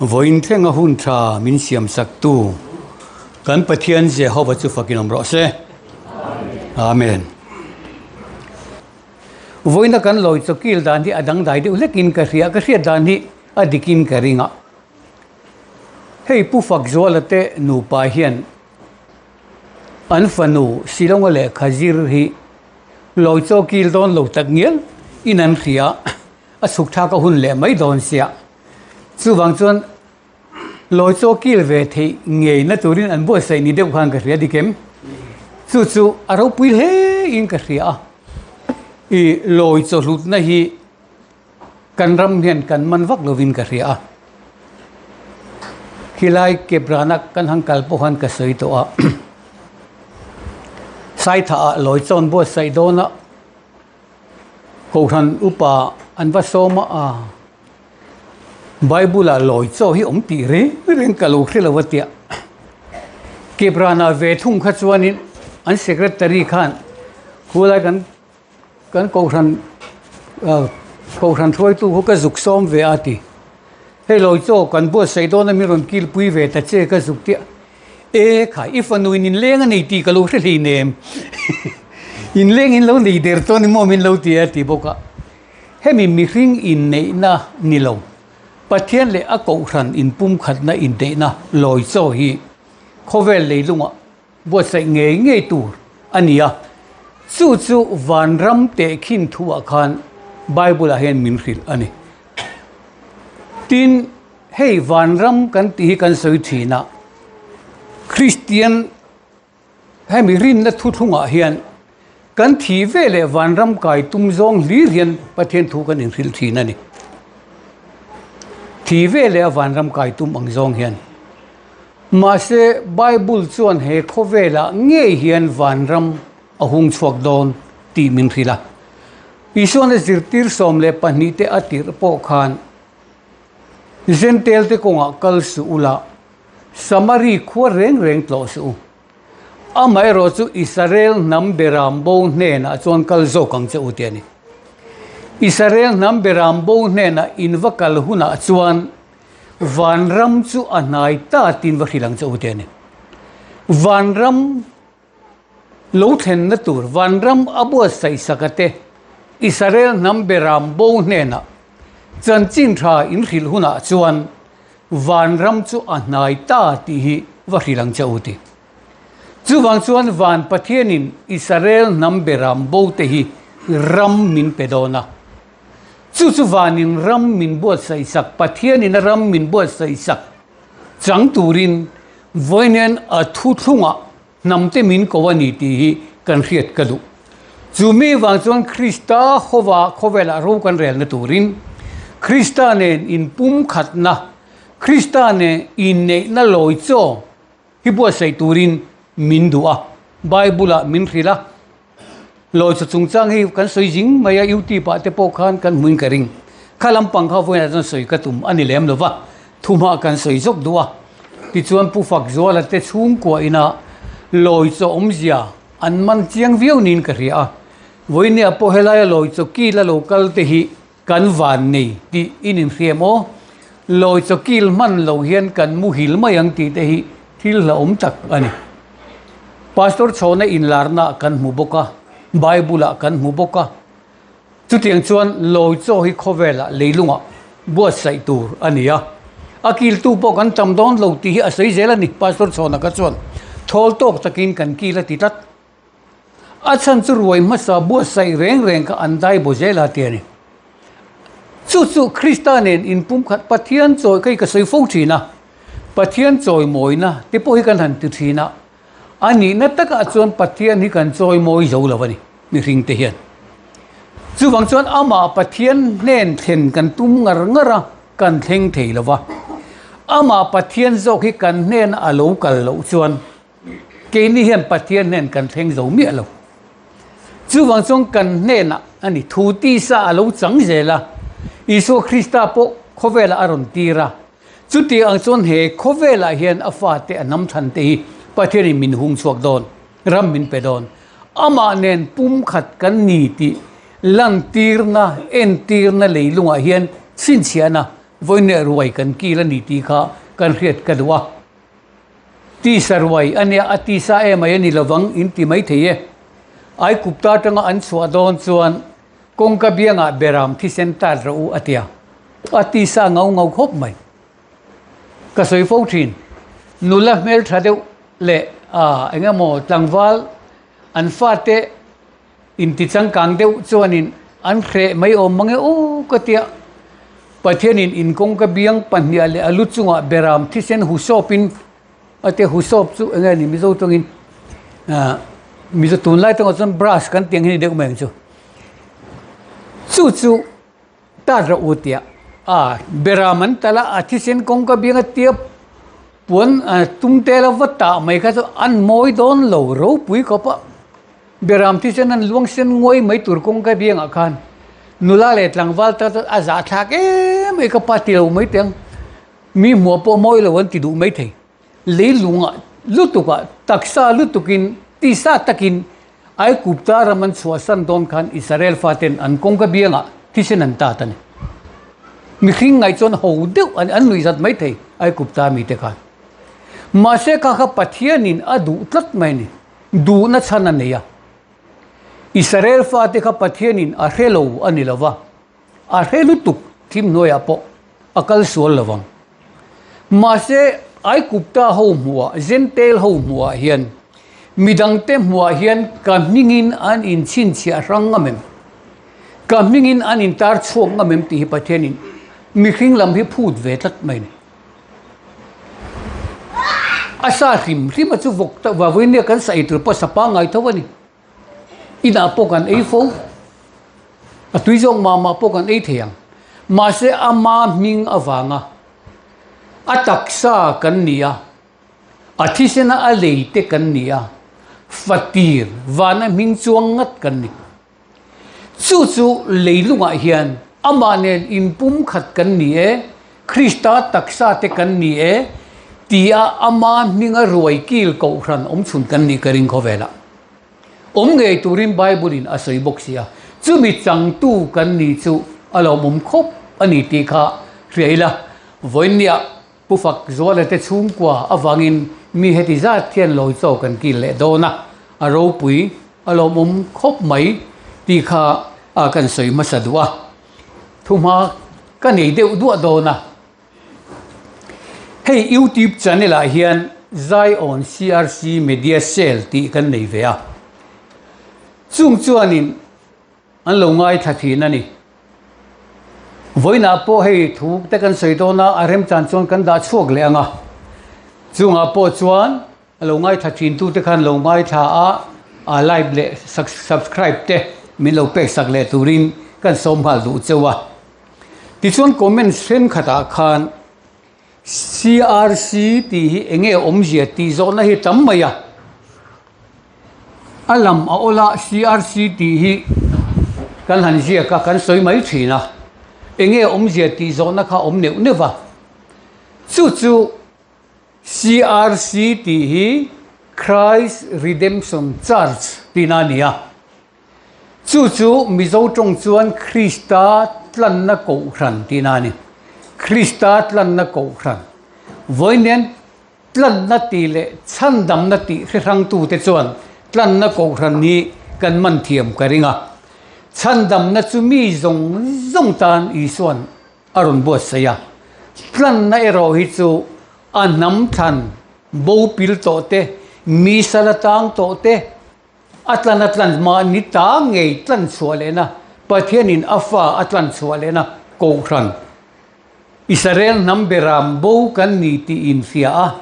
Vawiin thlenga hun tha min siamsaktu kan Pathian Jehova chu fakin awm rawh se. Amen. Vawiina kan lawi chawkil dan hi a dangdai deuh hlekin ka hria, ka hriat dan hi a dikin ka ring a. Hei Pu Fakzuala te nupa hian an fanu Shillonga lehkha zir hi lawi chawkil dawn lo tak ngial in an hria. A chhuk thlak a hun leh mai dawn sia. Chuvang chuan lawi chaw kil ve theih ngei na turin an buatsaih ni deuh khan ka hria dik em? Chu chu a ropui hle in ka hria a. I lawi chaw hlutna hi kan ram hian kan man vak lovin ka hria a. Khilai Kebrana kan han kal pawh khan ka sawi tawh a. Saitha ah lawi chaw an buatsaih dawn a. Kohhran upa an va sawm a, Bible ah lawi chaw hi awm tih reng reng ka lo hre lo a tia. Kebrana ve thung kha chuanin an secretary khan khulai kan kan kohhran kohhran hruaitu kha ka zuk sawm ve a ti. Hei lawi chaw kan buatsaih dawn a mi rawn kilpui ve ta che ka zuk tia. E khai, i fanu in inleng a nei tih ka lo hre hlei nem. Inleng in lo nei der chuan i maw min lo ti a ti bawk a. Hemi mihring inneihna ni lo, Pathian leh a kohhran inpumkhatna inneihna lawi chaw hi khawvel leilungah buatsaih ngei ngei tur a ni a. Chu chu vanram tehkhin thuah khan Bible-ah hian min hrilh a ni. Tin, hei vanram kan tih hi kan sawi thin a, Kristian hemi rinna thuthlungah hian kan thih ve leh vanram kai tum zawng hlir hian Pathian thu kan inhrilh thin a ni. Thih ve leh a vanram kai tum ang zawng hian. Mahse, Bible chuan he khawvelah ngei hian vanram a hung chhuak dawn tih min hrilh a. Isuan a zirtir 12 te a tirh pawh khan Zentail te kawngah kal suh ula, Samari khua reng reng tlawh suh u. Amaherawh chu Israel hnam beram bo hnenah chuan kal zawk ang che u ti a ni. Israel hnam beram bo hnenah in va kal hunah chuan vanram chu a hnai ta tiin va hrilh ang che u ti a ni. Vanram Lo thlenna tur vanram a buatsaih saka te, Israel hnam beram bo hnenah chanchin tha in hrilh hunah chuan vanram chu a hnai ta tih hi va hrilh ang che u ti. Chuvang chuan van Pathianin Israel hnam beram bo te hi ram min pe dawn a. Chu chu vanin ram min buatsaih sak, Pathianin a ram min buatsaih sak chang turin vawiin a thuthlungah hnamte min ko a ni tih hi kan hriat ka duh. Chu mi vang chuan Krista hova khawvelah ro kan relna turin Krista nen inpumkhatna, Krista nen inneihna lawi chaw hi buatsaih turin min duh a, Bible-ah min hrilh a. Lawi chaw chungchang hi kan sawi zing mai a, YouTube ah te pawh khan kan hmuin ka ring. Kha lampang kha vawiinah chuan sawi ka tum a ni lem lo va, thumah kan sawi zawk duh a. Tichuan Pu Fakzuala te chhungkua ina lawi chaw awmzia an man chiang viau niin ka hria a. Vawiinah pawh helaia lawi chaw kil a lo kal te hi kan van nei tih in inhriam aw. Lawi chaw kil hman lo hian kan muhil mai ang tih te hi thil hlauhawm tak a ni. Pastor chhawna inlarnaah kan hmu bawk a, Bible-ah kan hmu bawk a. Chutiang chuan lawi chaw hi khawvelah leilungah buatsaih tur a ni a. A kiltu pawh kan tam dawn lo tih hi a sawi zel a ni, Pastor Chhawna kha chuan thawl tawk takin kan kil a ti tlat. A chhan chu ruai hmasa buatsaih reng reng kha an dai baw zel a ti a ni. Chu chu Krista nen inpumkhat Pathian chawi kha hi ka sawi fo thin a, Pathian chawimawina te pawh hi kan han ti thin a, a nihna takah chuan Pathian hi kan chawimawi zo lo a ni mihring te hian. Chuvang chuan amah Pathian hnen thlen kan tum ngar ngar a, kan thleng thei lo va. Amah Pathian zawk hi kan hnena a lo kal loh chuan Keini hian Pathian hnen kan thleng zo miah lo. Chuvang chuan kan hnenah a ni, thu tisa a lo chang zel a, Isua Krista pawh khawvelah a rawn tir a. Chuti ang chuan he khawvelah hian a fate a hnam chhan te hi Pathianin min hung chhuak dawn, ram min pe dawn. Amah nen pumkhat kan ni tih lantirna, entirna leilungah hian chhinchhiahna. Vawiin ruai kan kil a ni tih kha kan hriat ka duh a. Tisa ruai a nia, a tisa emai a ni lovang in ti mai thei e. Aikupta atanga an chhuah dawn chuan kawngka biangah beram thisen tat rawh u a ti a. A tisa ngau ngau khawp mai. Ka sawi fo thin. Nula hmeltha deuh leh eng emaw tlangval an fate Inti changkang deuh chuanin an hreh mai awm mang e aw ka tia. Pathianin in kawngka biang pahniah leh a lu chungah beram thisen hu sawpin a tia hu sawp chu eng nge ni Mizo tawngin ah Mizo tunlai tawngah chuan brush kan tih ang hi ni deuh mai ang chu. Chu chu tat rawh u tia a beram an talh a a thisen kawngka biang a tia puan tum te lo va tah mai kha chu an mawi dawn lo ropui khawp a. Beram thisen an luang sen nguai mai tur kawngka biangah khan nula leh tlangval ta chuan a zahthlak em mai ka pa ti lo mai teh ang. Mi hmuah pawh mawi lo an ti duh mai thei. Leilungah lutukah taksa lutukin tisa takin Aikupta ram an chhuahsan dawn khan Israel faten an kawngka biangah thisen an tat a ni. Mihring ngaih chuan ho deuh an an nuihzat mai thei Aikupta mite khan. Mahse kha kha Pathianin a duh tlat mai a ni. Duhna chhan a nei a. Israel fate kha Pathianin a hre lo a ni lo va, a hre lutuk thim hnuaiah pawh a kal sual lo vang. Mahse, Aigupta ho hmuhah, Jentail ho hmuhah hian, midangte hmuhah hian ka hmingin an inchhinchhiah hrang ngam em? Ka hmingin an intar chhuak ngam em tih hi Pathianin mihring lam hi phut ve tlat mai a ni. A sa hrim hrim a chu vawk ta vawiin nia kan sa ei tur pawh sa pangngai tho a ni. Inah pawh kan ei fo. A tui zawk mah mah pawh kan ei thei ang. Mahse ama hming avanga a taksa kan ni a, a thisena a lei te kan ni a, fatir vana hming chuang ngat kan ni. Chu chu leilungah hian amah nen inpumkhat kan ni e, Krista taksa te kan ni e tia ama hminga ruai kil kohhran awmchhun kan nih ka ring khawvelah. Awm ngei turin Bible-in a sawi bawk si a, chumi changtu kan ni chu a lawmawm khawp a ni tih kha hria ila, vawiinniah Pu Fak Zuala te chhungkua avangin mi heti zat hian lawi chaw kan kil leh dawn a, a ropui a lawmawm khawp mai tih kha kan sawi hmasa duh a, thuhma ka nei deuh duah dawn a. Hei YouTube channel ah hian Zion CRC Media Cell tih kan nei ve a, chung chuanin An lo ngaithla thin a ni. Vawiinah pawh hei thu te kan sawi dawn a, a remchan chuan kan dah chhuak leh ang a. Chungah pawh chuan a lo ngaithla thin tute khan lo ngaithla a, a like leh subscribe te min lo pek sak leh turin kan sawm nghal duh cheu a. Tichuan comment thenkhatah khan CRC tih hi eng nge awmzia tih zawhna hi tam mai a. A lam a awl a, CRC tih hi kan han ziak a, kan sawi mai thin a. Eng nge awmzia tih zawhna kha awm neuh neuh va. Chu chu CRC tih hi Christ Redemption Church tihna a ni a. Chu chu Mizo tawng chuan Krista tlanna kohhran tihna a ni. Krista tlanna kohhran. Vawiin tlanna tih leh chhandamna tih hre hrangtute chuan tlanna kohhran hi kan man thiam ka ring a. Chhandamna chu mi zawng zawng tan Isua'n a rawn buatsaih a. Tlanna erawh hi chu a hnam thlan bo pil tawh te, mi sal atang tawh te, A tlan a tlan mahni ta ngei tlan chhuah lehna, Pathianin a fa a tlan chhuah lehna Kohhran, Israel hnam beram bo kan ni tih inhria a,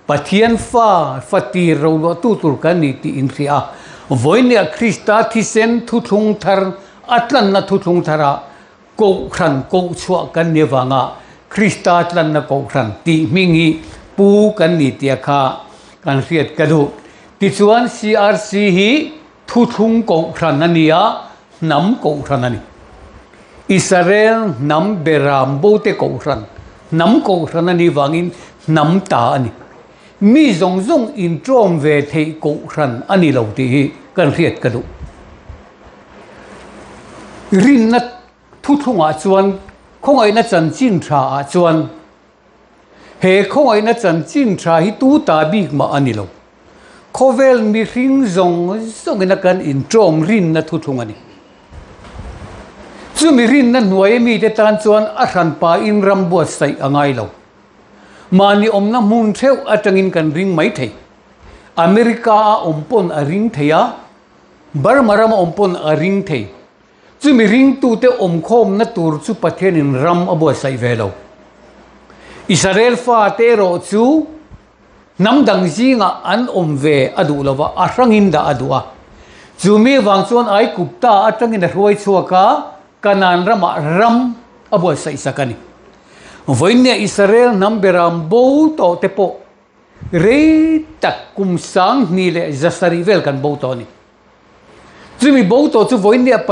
Pathian fa fatir roluahtu tur kan ni tih inhria a, vawinia Krista thisen thuthlung thar a tlanna thuthlung thara Kohhran kohchhuah kan ni avanga Krista tlanna Kohhran tih hming hi pu kan ni tia kha kan hriat ka duh. Tichuan CRC hi thuthlung Kohhran a ni a, hnam Kohhran a ni. Israel hnam beram bote Kohhran, hnam Kohhran a nih vangin hnam ta a ni. Mi zawng zawng inṭawm ve theih Kohhran a ni lo tih hi kan hriat ka duh. Rinna thuthlungah chuan Khawngaihna chanchin tha ah chuan he khawngaihna chanchin tha hi tu ta bik mah a ni lo. Khawvel mihring zawng zawngin a kan intawm rinna thuthlung a ni. Chumi rinna hnuaia mite tan chuan a hranpain ram buatsaih a ngai lo. Mahni awmna hmun theuh atangin kan ring mai thei. America a awm pawn a ring thei a, Burma rama awm pawn a ring thei. Chumi ringtute awmkhawmna tur chu Pathianin ram a buatsaih ve lo. Israel fate erawh chu hnam dang zingah an awm ve a duh lo va, a hrangin dah a duh a. Chumi avang chuan Aigupta atangin a hruai chhuak a, Kanaan ramah ram a buatsaih sak a ni. Vawiinnia Israel hnam beram bo tawh te pawh rei tak kum 2700 vel kan bo tawh a ni. Chumi bo tawh chu vawiinnia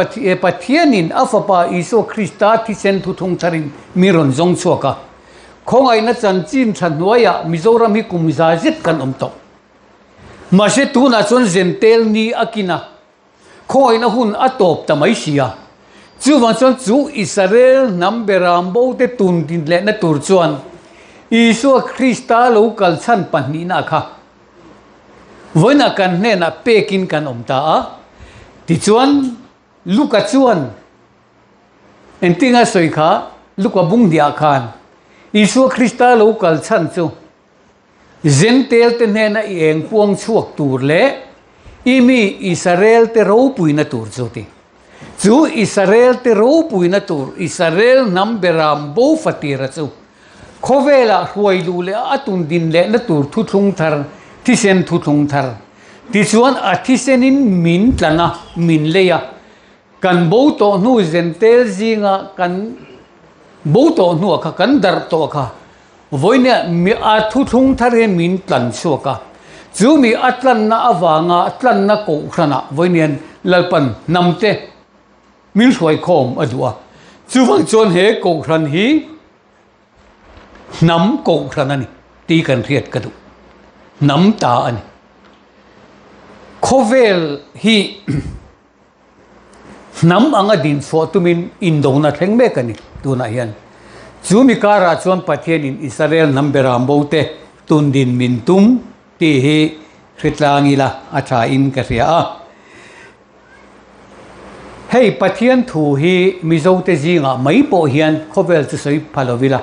Pathianin a Fapa Isua Krista thisen thuthlung tharin min rawn zawng chhuak a. Khawngaihna chanchin tha hnuaiah Mizoram hi kum za zet kan awm tawh. Mahse tunah chuan zentel ni a kin a. Khawngaihna hun a tawp ta mai si a. Chuvang chuan chu Israel hnam beram bo te tun din lehna tur chuan Isua Krista lo kal chhan pahnihna kha vawiinah kan hnenah pekin kan awm ta a. Tichuan Luka chuan engtinga sawi kha Luka bung hniah khan Isua Krista lo kal chhan chu Zentel te hnena i eng puang chhuak tur leh i mi Israel te ropuina tur chu ti. Chu Israel te ropuina tur Israel hnam beram bo fatira chu khawvelah hruai luh leh a tun din lehna tur thuthlung thar, thisen thuthlung thar. Tichuan a thisenin min tlan a, min lei a. Kan bo tawh hnu zentel zinga kan bo tawh hnuah kha, kan darh tawh kha Vawinia mi a thuthlung thar hi min tlan chhuak a, chu mi a tlanna avanga tlanna kohhranah vawiinian Lalpan hnamte min hruaikhawm a duh a. Chuvang chuan he kohhran hi hnam kohhran a ni tih kan hriat ka duh. Hnam ta a ni. Khawvel hi. Hnam anga din chhuah tumin indona thleng mek a ni tunah hian. Chu mi karah chuan Pathianin Israel hnam beram bo te tun din min tum tih hi hritlang ila a tha in ka hria a. Hei Pathian thu hi Mizote zingah mai pawh hian khawvel chu sawi pha lo ila.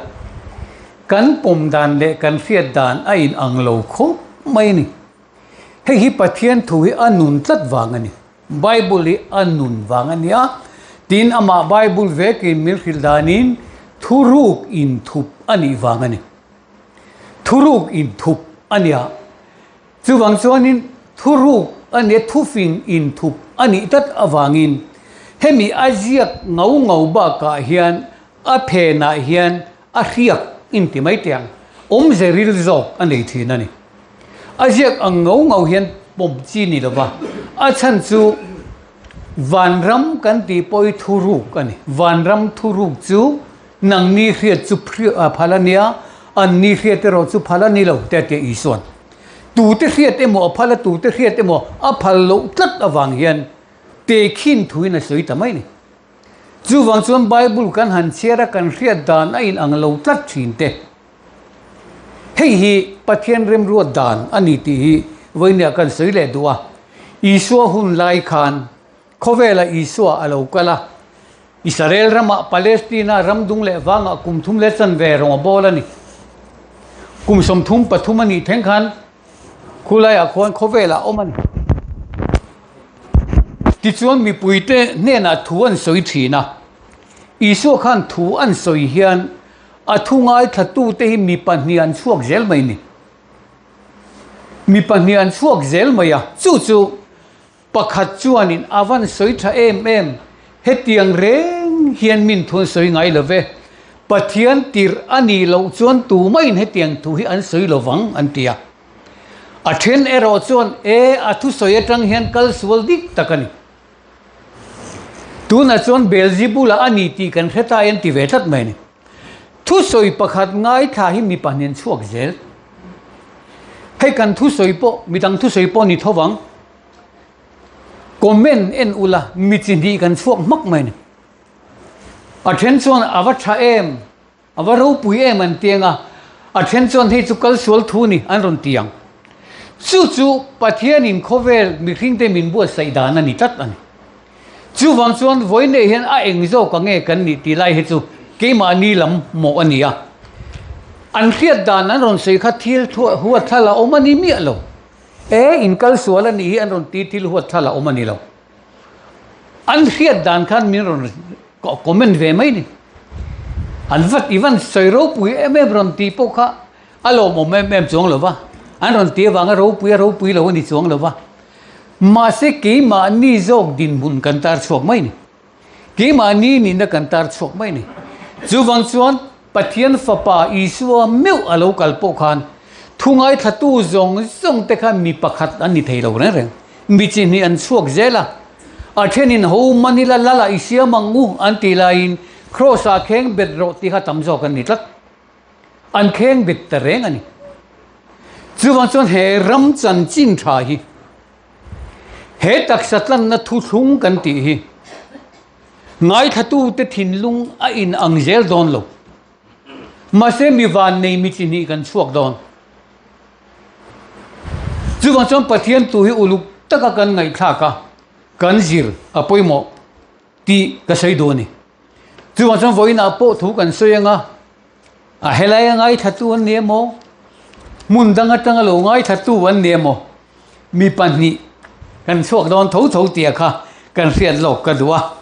Kan pawm dan leh kan hriat dan a in ang lo khawp mai a ni. Hei hi Pathian thu hi a nun tlat vang a ni. Bible hi a nun vang a nia. Tin, amah Bible vekin min hrilh danin thuruk inthup a nih vang a ni. Thuruk inthup a nia. Chuvang chuanin thuruk a nia, thufing inthup a nih tlat avangin hemi a ziak ngau ngau bakah hian a phenah hian a hriak inti mai teh ang, awmze ril zawk a nei thin a ni. A ziak ang ngau ngau hian pawm chi ni lova, a chhan chu vanram kan tih pawh hi thuruk a ni. Vanram thuruk chu nangni hriat chu phal a nia, anni hriat erawh chu phal a ni lo te a tia Isua'n. Tute hriat emaw a phal a, tute hriat emaw a phal loh tlat avang hian tehkhin thuin a sawi ta mai a ni. Chuvang chuan Bible kan han chhiar a, kan hriat dan a inang lo tlat thin te. Hei hi Pathian remruat dan a ni tih hi vawinia kan sawi leh duh a. Isua hun lai khan khawvelah Isua a lo kal a, Israel ramah Palestina ram dung leh vangah kum thum leh chanve rawng a bawl a ni. Kum 33 a nih thleng khan Khulaiah khuan khawvelah a awm a ni. Tichuan mipuite hnenah thu an sawi thin a. Isua khan thu an sawi hian a thu ngaithlatute hi mi pahnih an chhuak zel mai ni. Mi pahnih an chhuak zel mai a, chu chu pakhat chuanin a van sawi tha em em, hetiang reng hian min thu an sawi ngai lo ve, Pathian tirh a nih loh chuan tumahin hetiang thu hi an sawi lo vang an ti a. A then erawh chuan e a thusawi atang hian kal sual dik tak a ni. Tunah chuan Beelzebula a ni tih kan hre ta en ti ve tlat mai a ni. Thusawi pakhat ngaithla hi mi pahnih an chhuak zel. Hei kan thusawi pawh midang thusawi pawh ni tho vang. Comment en ula mi chi hnih kan chhuak hmak mai a ni. A then chuan a va tha em, a va ropui em an ti ang a, a then chuan hei chu kal sual thu ni an rawn ti ang. Chu chu Pathianin khawvel mihringte min buatsaih dan a ni tlat a ni. Chuvang chuan vawiin hian a eng zawk ang nge kan nih tih lai hi chu keimahni lam mawh a ni a. An hriat dan an rawn sawi kha thil huat thal a awm a ni miah lo. E, in kal sual a nih hi an rawn ti thil huat thal a awm a ni lo. An hriat dan khan min rawn comment ve mai ni. An vat i van sawi ropui em em rawn tih pawh kha a lawmawm em em chuang lo va. An rawn ti avanga ropui a ropui lo a ni chuang lo va. Mahse keimahni zawk dinhmun kan tar chhuak mai ni. Keimahni nihna kan tar chhuak mai ni. Chuvang chuan Pathian Fapa Isua meuh a lo kal pawh khan thu ngaithlatu zawng zawng te kha mi pakhat an ni thei lo reng reng. Mi chi hnih an chhuak zel a. A thenin ho Manila lal ah i siam ang u an tih laiin Kraws ah kheng bet rawh tih kha tam zawk an ni tlat. An kheng bet ta reng a ni. Chuvang chuan he ram chanchin tha hi he taksa tlanna thuthlung kan tih hi ngaithlatute thinlung a in ang zel dawn lo. Mahse mi van nei mi chi hnih kan chhuak dawn. Chuvang chuan Pathian tu hi uluk taka kan ngaihthlak a, kan zir a pawimawh tih ka sawi duh a ni. Chuvang chuan vawiinah pawh thu kan sawi ang a, a helai a ngaithlatu an ni emaw, hmun dang atanga lo ngaithlatu an ni emaw, mi pahnih kan chhuak dawn tho tho tia kha kan hriat lawk ka duh a.